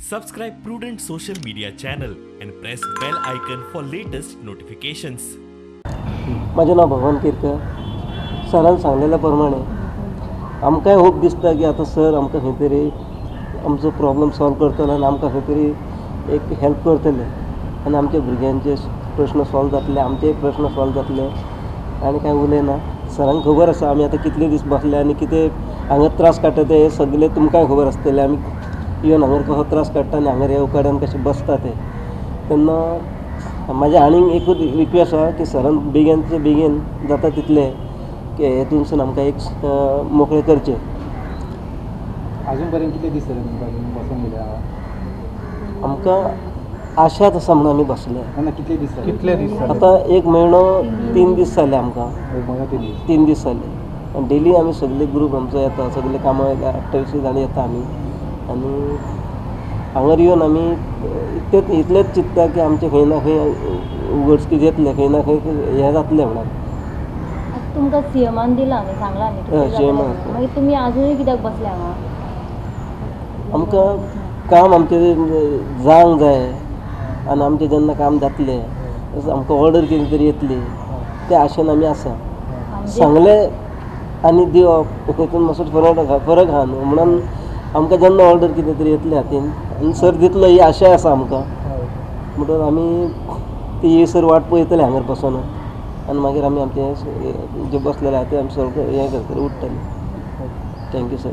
Subscribe Prudent Social Media channel and press bell icon for latest notifications. माझे नाव भगवान केरकर. सरान सांगलेल्या प्रमाणे आमकांय होप दिसता की आतां सर आमकां खंय तरी आमचो प्रॉब्लम सॉल्व करतलो आनी आमकां खंय तरी एक हेल्प करतले आनी आमच्या भुरग्यांचे प्रश्न सॉल्व जातले, आमचेय प्रश्न सॉल्व जातले. आनी कांय उलयना, सरांक खबर आसा आमी आतां कितले दीस बसले आनी कितें हांगा त्रास काडटा ते हे सगळे तुमकांय खबर आसतलें. आमी येवन हांगर कसो त्रास काडटा आनी हांगर ह्या उकाड्यान कशें बसता ते. तेन्ना म्हाजें आनीक एकूच रिक्वेस्ट आसा की सरान बेगीनचे बेगीन जाता तितले की हेतूनसून आमकां एक मोकळें करचें. अजून पर्यंत कितले दीस जाले तुमकां बसून गेले? आमकां आशाच आसा म्हणून आमी बसले. ना, कितले दीस जाले? कितले दीस जाले? आतां 1 म्हयनो 3 दीस जाले आमकां. 1 म्हयनो 3 दीस. 3 दीस जाले. आनी डेली आमी सगळे ग्रूप आमचो येता, सगळे कामां वयले 28 जाण येता आमी. आनी हांगर येवन आमी इतलेंच चिंत्ता की आमचें खंय ना खंय उगडकी येतलें, खंय ना खंय हें जातलें म्हणून. तुमकां सीएमान दिलां न्ही, सांगलां न्ही? सीएमान. मागीर तुमी आजुनूय कित्याक बसले हांगा? आमकां काम आमचें जावंक जाय आनी आमचें जेन्ना काम जातलें आमकां ऑर्डर कितें तरी येतली त्या आशेन आमी आसा. सांगलें आनी दिवप हेतून मातसो फरक आसा, फरक आहा न्हू. म्हणून आमकां जेन्ना ऑर्डर कितें तरी येतलें हातीन आनी सर दितलो ही आशा आसा आमकां. म्हणटकच आमी ती येयसर वाट पळयतले हांगर बसून आनी मागीर आमी आमचें जे बसलेले आहा ते आमी सगळें हें करतले, उठ्ठले. Thank you sir.